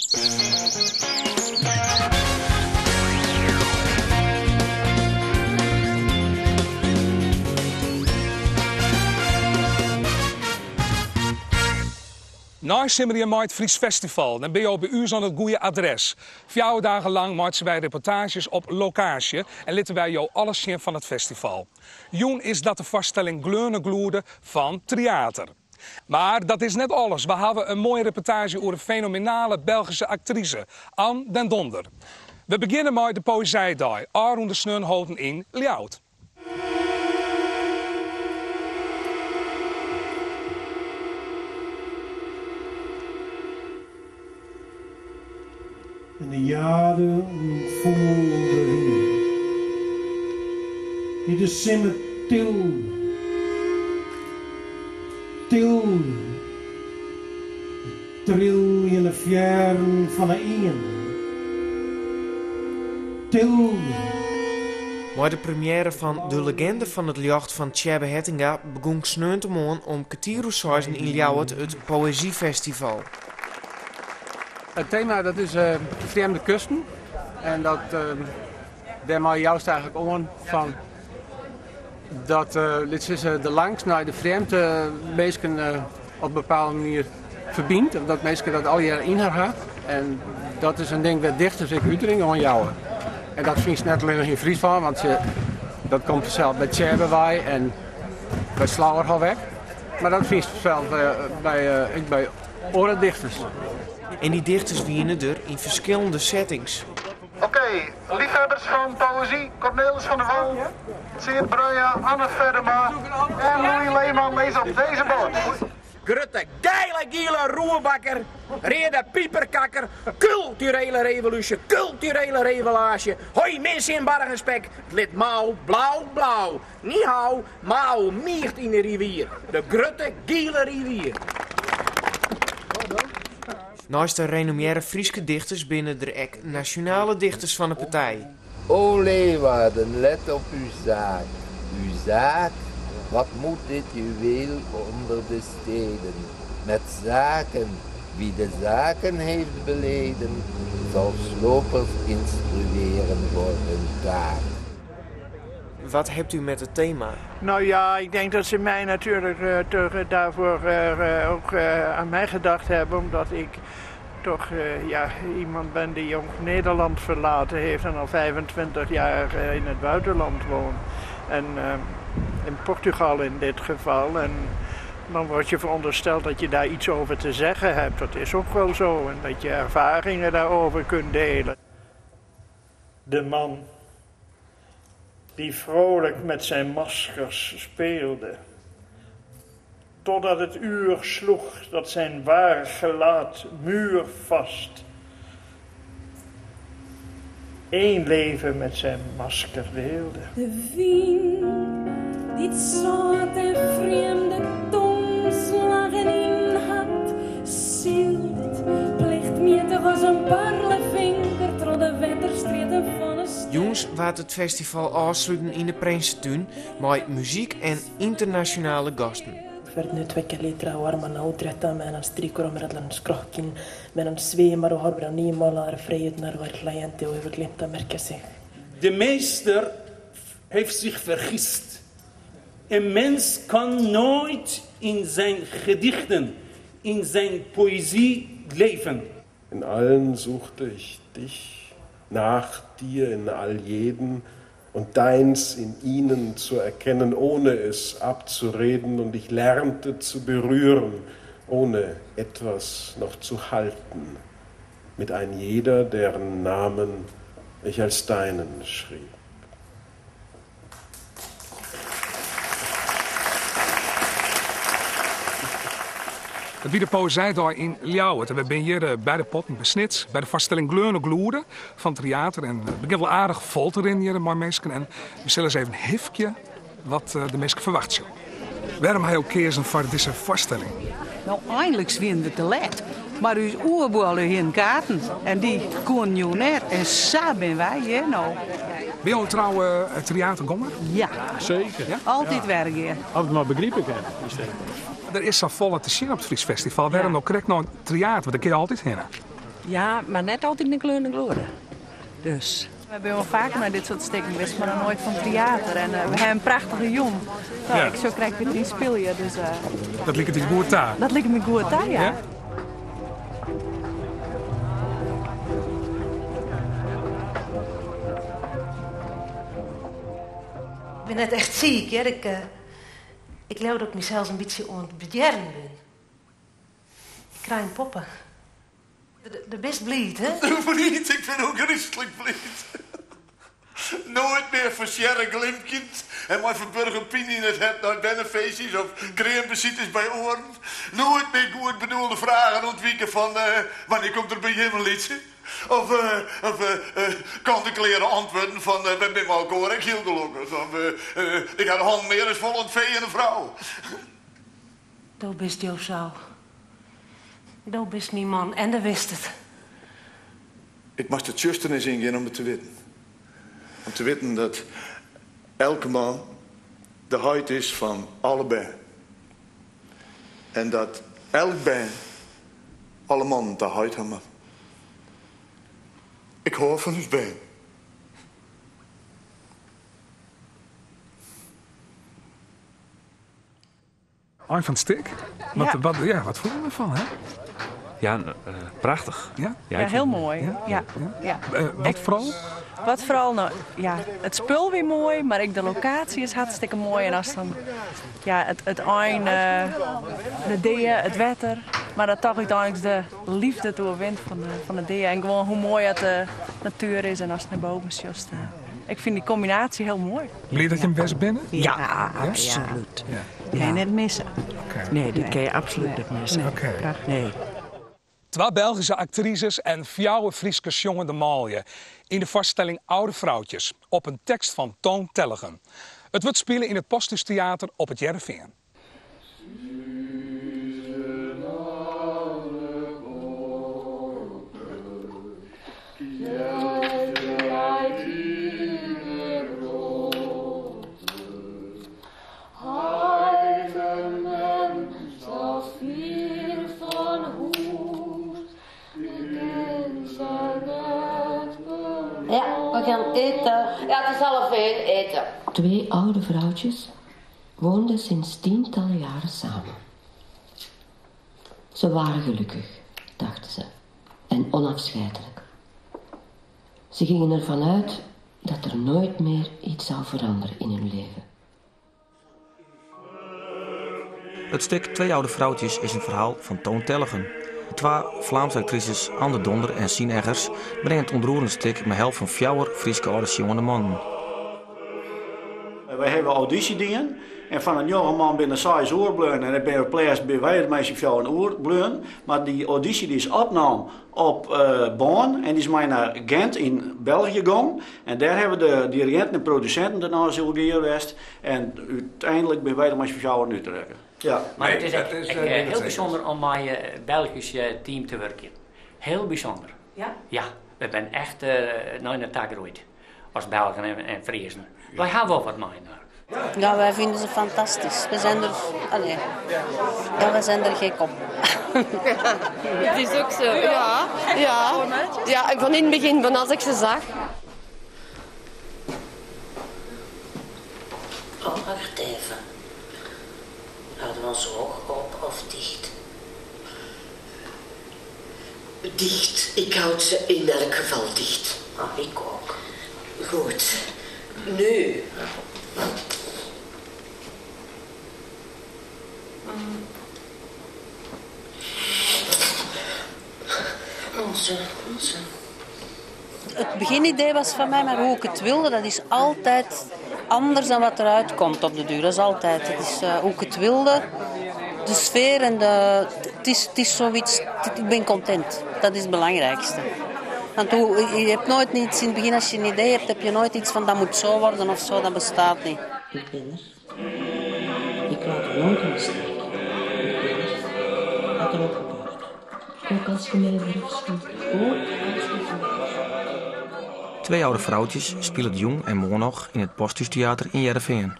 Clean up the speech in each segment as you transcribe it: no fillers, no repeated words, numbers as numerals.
Neisimmerje mei it Frysk Festival, dan binne jo by ús oan it goede adres. Fjouwer dagen lang meitsje wy reportaazjes op lokaasje en litte wy jo alles sjen fan it festival. Jûn is dat de foarstelling Gleone Gloede fan Tryater. Mar dat is net alles, we hawwe in moaie reportaazje oer in fenomenale Belgyske aktrise, Ann den Donder. We begjinne mei de Poëzijdei, ôfrûne sneon holden yn Ljouwert. En de jade ûntfoel de wyn, dy't de simmer tilde, tilde, de triljende fearren fan 'e iene, tilde. Mei de premjêre fan De Legende fan it Ljocht fan Tsjêbbe Hettinga begûn sneontemoarn om kertier oer seizen yn Ljouwert it Poëzyfestival. It tema dat is frjemde kusten en dat dêrmei joust eigentlik oan fan dat lit sizze de langst nei de frjemde minsken op in bepaalde manier ferbynt of dat minsken dat allegearre yn har ha en dat is in ding wêr't dichters ek utering oan jouwe. En dat fynst net allinnich yn Fryslân, want dat komt fansels by Tsjêbbe wei en by Slauerhoff ek. Mar dat fynst fansels by, ek by oare dichters. En dy dichters wiene der yn ferskillende settings. Oké, liefhebbers fan poëzy, Cornelis van der Wal, Tseard Bruinja, Anne Feddema en Louis Leeman lizze op deze boot. Grutte geile giele roerbakker, reade piperkakker, kulturele revolúsje, kulturele revelaasje, hoi min sin bargenspek, 't lit Mao blau blau, Ni hao, Mao miigt yn de rivier, de grutte giele rivier. Neist de renommearre Fryske dichters binne der ek nasjonale dichters fan 'e partij. O Leeuwarden, let op uw zaak, uw zaak, wat moet dit juweel onder de steden, met zaken, wie de zaken heeft beleden, zal slopers instrueren voor hun taak. Wat hebt u met het thema? Nou ja, ik denk dat ze mij natuurlijk uh, toch, daarvoor uh, ook uh, aan mij gedacht hebben, omdat ik toch ja, iemand ben die jong Nederland verlaten heeft en al 25 jaar in het buitenland woont. En in Portugal in dit geval. En dan word je verondersteld dat je daar iets over te zeggen hebt. Dat is ook wel zo. En dat je ervaringen daarover kunt delen. De man die vrolijk met zijn maskers speelde. Totdat het uur sloeg dat zijn waar gelaat muurvast één leven met zijn masker deelde. De wyn dy't sâlt en frjemde tongslaggen yn hat, sylt plichtmjittich as in parlefinker troch de wetterstrjitten fan 'e stêd. Jûns waard it festival ôfsluten yn de Prinsetún mei muzyk en ynternasjonale gasten. Hvern tveggja litra og armana útrétta meðan hann strýkur á mér allan skrokkinn, meðan hann svimar og horfir á nýmálaðar freyjurnar og er hlæjandi og hefur gleymt að merkja sig. De meester heeft zich vergist. Een mens kan nooit in zijn gedichten, in zijn poëzie leven. In allen suchte ich dich, nach dir in all jeden und deins in ihnen zu erkennen, ohne es abzureden, und ich lernte zu berühren, ohne etwas noch zu halten, mit ein jeder, deren Namen ich als deinen schrieb. It wie de Poëzijdei yn Ljouwert en wy binne hjir by de Potten by Snits by de foarstelling Gleone Gloede fan Tryater. En it begjint wol aardich fol te rinnen hjir mei minsken en we sille ris even hifkje wat de minsken ferwachtsje. Wêrom ha jo keazen foar dizze foarstelling? No, einliks wienen we te let. Mar ús oerbuorlju hienen kaarten en dy koenen jûn net. En sa binne wy hjir no. Binne jo in trouwe Tryatergonger? Ja. Seker. Ja? Altyd wer gean. As it mar begripe kin, dy stim. Der is safolle te sjen op it Frysk Festival. Wêrom no krekt nei Tryater? Want dêr kinne je altyd hinne. Ja, mar net altyd in gleone gloede. Dus. We binne wol faker nei dit soart stikken west, mar noch noait fan Tryater. En we hawwe in prachtige jûn. No, Ja. Ik sjoch krekt wer yn spylje, dus... Dat liket dy goed ta? Dat liket my goed ta, ja. Ja? Ik bin net echt siik, hear. Ik, ik leau dat ik mysels in bytsje oan it bedjerren bin. Ik krij in poppe. Do bist bliid, hè? Bliid? Ik bin ôfgryslik bliid. Noait mear forsearre glimkjend en mei ferburgen pine yn it hert nei bernefeestjes of kreambesites by oaren. Noait mear goed bedoelde fragen ûntwike fan wannear komt der by jim in lytse? Of kant-en-kleare antwurden fan wy binne mei elkoar ek hiel gelokkich. Of ik ha de hannen mear as fol oan it fee en de frou. Do bist jo frou. Do bist myn man en do witst it. Ik moast de tsjusternis yngean om it te witten. Om te witten dat elke man de heit is fan alle bern. En dat elk bern alle mannen ta heit ha moat. Ik hâld fan ús bern. Ein fan it stik. Wat, Ja. wat, ja, wat fûnen we derfan, hè? Ja, prachtich. Ja? Ja, hiel moai. Ja. Ja. Wat foaral? Wat foaral, no, ja, it spul wie moai, mar ek de lokaasje is hartstikke moai. En as dan, ja, it ein, de dea, it wetter, mar dat toch úteinlik de leafde it oerwint fan de dea. En gewoan hoe moai dat de natuer is en ast nei boven sjochst. Ik fyn dy kombinaasje hiel moai. Bliid dat jim west binne? Ja, absolút. Ja. Kin je net misse. Nee, dit kin je absolút net misse. Oké. Nee. Twa Belgyske aktrises en fjouwer Fryske sjongende manlju yn de foarstelling Oude Vrouwtjes op in tekst fan Toon Tellegen. It wurdt spile yn it Posthûstheater op It Hearrenfean. Ja, we gaan eten. Ja, het is half één, eten. Twee oude vrouwtjes woonden sinds tientallen jaren samen. Ze waren gelukkig, dachten ze, en onafscheidelijk. Ze gingen ervan uit dat er nooit meer iets zou veranderen in hun leven. It stik Twee Oude Vrouwtjes is in ferhaal fan Toon Tellegen. Twa Flaamske aktrises Ann De Donder en Sien Eggers bringe it ûntroerende stik mei help fan fjouwer Fryske âlde sjongende mannen. Wy hawwe audysje dien en fan de njoggen man binne der seis oerbleaun en ik bin op lêst binne wy der mei syn fjouweren oerbleaun. Mar dy audysje dy is opnaam op bân en dy is mei nei Gent yn België gong en dêr hawwe de diriginten en produsinten der noch ris oer gear west en úteinlik binne wy der mei syn fjouweren útrekke. Ja. Mar it is ek hiel bysûnder om mei it Belgyske team te wurkjen. Hiel bysûnder. Ja? Ja, we binne echt nei inoar ta groeid as Belgen en Friezen. Wy hawwe wol wat mei-inoar. Ja, wij vinden ze fantastisch. We zijn er, allez, ja, we zijn er gek op. Het is ook zo, ja. Ja, ja van in het begin, van als ik ze zag. Oh, wacht even. Houden we ons oog open of dicht? Dicht. Ik houd ze in elk geval dicht. Ah, ik ook. Goed. Nu. Onze, onze. Het beginidee was van mij, maar hoe ik het wilde, dat is altijd anders dan wat eruit komt op de duur. Dat is altijd. Het is hoe ik het wilde. De sfeer en de, het is, het is zoiets, het, ik ben content. Dat is het belangrijkste. Want hoe, je hebt nooit iets in het begin, als je een idee hebt, heb je nooit iets van dat moet zo worden of zo, dat bestaat niet. Ik ben er. Ik laat u nooit in de steek. Ik ben er. Wat er ook gebeurt. Ook als je mij verafschuwt. Ook als je verafschuwt. Twee Oude Vrouwtjes spilet jûn en moarn noch yn it Posthûstheater yn Hearrenfean.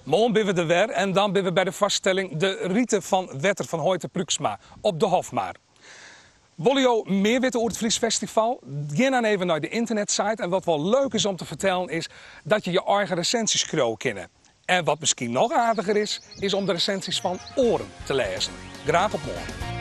Moarn binne we der wer en dan binne we by de foarstelling De Rite fan Wetter fan Hoite Pruiksma op de Hofmar. Wolle jo mear witte oer it Frysk Festival? Gean dan even nei de ynternetsite en wat wol leuk is om te fertellen is dat je je eigen resinsje skriuwe kinne. En wat miskien noch aardiger is, is om de resinsjes fan oaren te lêzen. Graach op moarn.